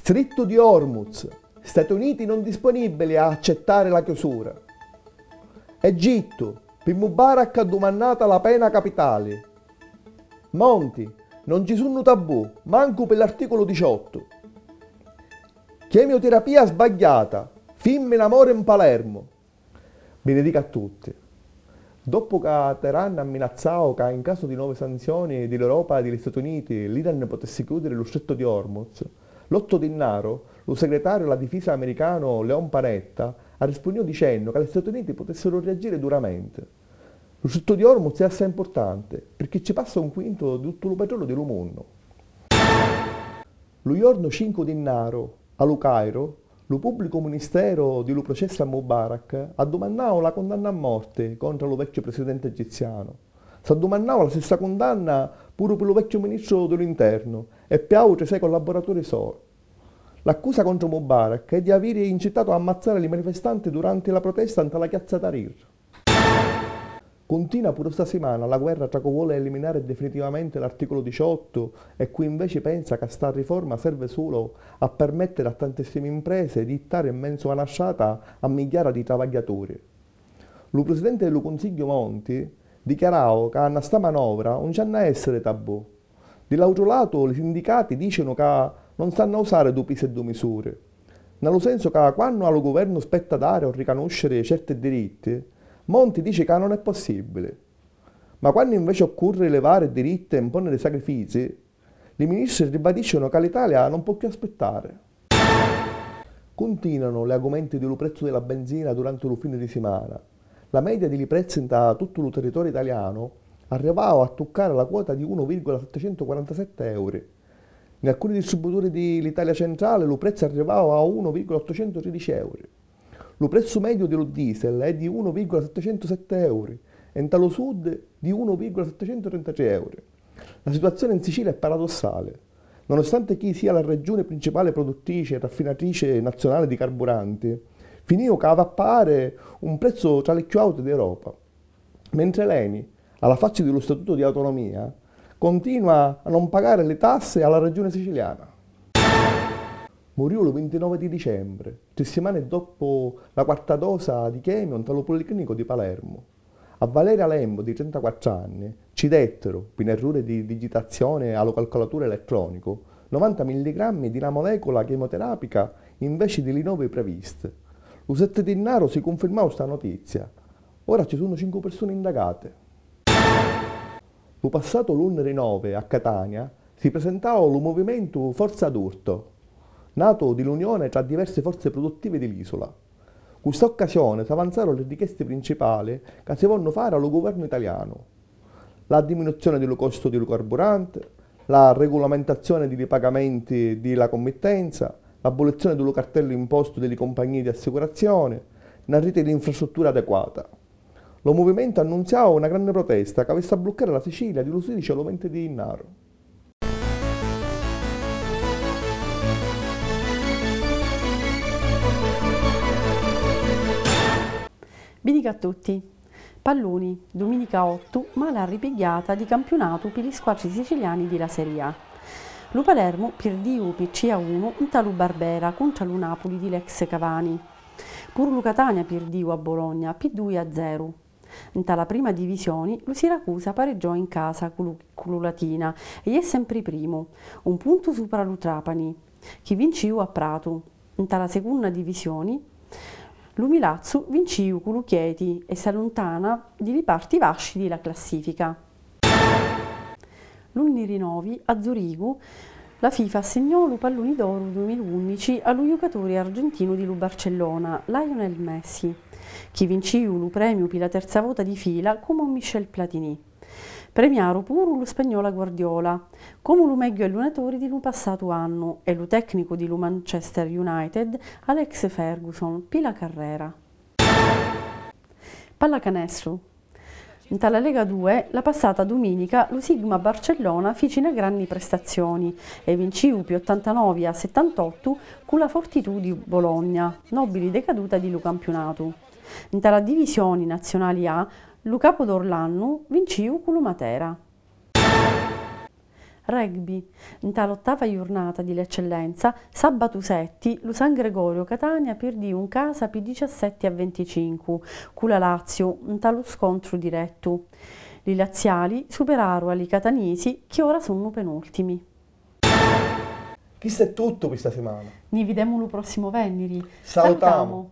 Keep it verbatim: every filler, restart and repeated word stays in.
Strittu di Hormuz, Stati Uniti non disponibili a accettare la chiusura. Egittu, pi Mubarak addumannata la pena capitali. Monti, non ci sunnu tabù, mancu pi l'articulu diciottu. Chemioterapia sbagghiata, fimmina mori 'n Palermu. Bi ni dicu a tutti. Doppu ca Teheran amminazzau ca in casu di novi sanzioni di l'Europa e di li Stati Uniti, l'Iran putissi chiudiri lu strittu di Hormuz, l'ottu di 'nnaru, lu segretariu a la difisa americanu Leon Panetta arrispunniu dicennu ca li Stati Uniti putissiru reagiri duramenti. Lu strittu di Hormuz è assai mpurtanti, pirchì ci passa un quintu di tuttu lu petroliu di lu munnu. Lu jornu cincu di 'nnaru, a lu Cairu, lu pubblicu ministero di lu processu a Mubarak addumannau la cundanna a morti contra lu vecchiu presidenti egizianu. S'addumannau la stissa cundanna puru pi lu vecchiu ministru di lu internu e pi autri sei collaboratori sò. L'accusa contra Mubarak è di aviri incitatu a ammazzari li manifestanti duranti la protesta nta la chiazza Tahrir. Cuntinua puru sta simana la guerra tra cu voli eliminari definitivamenti l'articulu diciottu e cu inveci pensa ca sta riforma servi sulu a permettiri a tantissimi impresi di jittari 'n menzu a na strata a migghiara di travagghiaturi. Lu presidenti di lu Cunsigghiu Monti dichiarau ca nna sta manovra 'un ci hannu a essiri tabù. Di l'autru latu, li sindicati dicinu ca non s'hannu a usari dui pisi e dui misuri, nna lu sensu ca quannu a lu guvernu spetta dari o ricanusciri certi diritti, Monti dici ca non è possibili. Ma quannu inveci occurri livari diritti e mpònniri sacrifici, li ministri ribadiscinu ca l'Italia non pò cchiù aspittari. Cuntinuanu li agumenti di lu prezzu di la benzina duranti lu fini di simana. La media di li prezzi nta tuttu lu territoriu italianu arrivau a tuccari la quota di unu virgola settecentuquarantasette euri. Nni alcuni distributuri di l'Italia centrali lu prezzu arrivau a unu virgola ottucentutridici euri. Lu prezzu mediu di lu diesel è di unu virgola settecentusette euri e nta lu sud di unu virgola settecentutrentatrì euri. La situazioni in Sicilia è paradossali. Nonustanti chi sia la regioni principali produttrici e raffinatrici nazionali di carburanti, finiu ca havi a pagari un prezzu tra li cchiù auti di Europa, mentri l'ENI, a la facci di lu statutu di autonomia, continua a non pagari li tassi a la regioni siciliana. Muriu lu vintinovi di dicembri, tri simani doppu la quarta dosa di chemio nta lu Puliclinicu di Palermu. A Valeria Lembo, di trentaquattru anni, ci dettiru, pi n'erruri di digitazioni a lu calculaturi elettronicu, novanta milligrammi di na molecula chemioteràpica inveci di li novi privisti. Lu setti di 'nnaru si cunfirmau sta notizia. Ora ci sunnu cincu pirsuni indagati. Lu passatu lunni di novi a Catania si prisentau lu muvimentu Forza Adurto, natu di l'unioni tra diversi forzi pruduttivi di l'isula. Cu sta occasioni s'avanzaru li richiesti principali ca si vonnu fari a lu guvernu italianu: la diminuzioni di lu costu di lu carburanti, la regulamentazioni di li pagamenti di la cummittenza, l'abulizzioni di lu cartellu impostu di li cumpagnii di assicurazioni, na riti di infrastruttura adequata. Lu muvimentu annunziau na granni protesta ca avissi a bluccari la Sicilia di lu sidici a lu venti di jinnaru. Binica a tutti! Palluni, duminica ottu, mala ripigghiata di campiunatu pi li squatri siciliani di la Serie A. Lu Palermu pirdiu pi tri a unu nta lu Barbera cuntra lu Napuli di l'ex Cavani. Puru lu Catania pirdiu a Bologna pi dui a zeru. Nta la prima divisioni lu Siracusa pareggiò in casa cu lu, cu lu Latina e è sempri primu, un puntu supra lu Trapani, chi vinciu a Pratu. Nta la secunna divisioni lu Milazzu vinciu cu lu Chieti e s'alluntana di li parti vasci di la classifica. Lu nnirinovi a Zurigu, la FIFA assignò lu Palluni d'Oru dumilaunnici a lu jucaturi argentinu di lu Barcellona, Lionel Messi, chi vinciu lu premiu pi la terza vota di fila comu Michel Platini. Premiaru puru lu spagnola Guardiola, comu lu megghiu allunatori di lu passatu annu e lu tecnicu di lu Manchester United, Alex Ferguson, pi la carrera. Pallacanestru. Nta la Lega due, la passata duminica, lu Sigma Barcellona fici na granni prestazioni e vinciu pi ottantanovi a settantottu cu la Fortitudu Bologna, nobili decaduta di lu campiunatu. Nta la divisioni nazionali A, lu Capodorlannu vinciu cu lu Matera. Rugby. Nta l'ottava jurnata di l'Eccellenza, sabbatu setti, lu San Gregorio Catania pirdìu 'n casa pi diciassetti a venticincu cu la Lazio nta lu scontru direttu. Li Lazziali superaru a li Catanisi chi ora sunnu penultimi. Chistu è tuttu pi sta simana. Ni videmu lu prossimu venniri. Salutamu.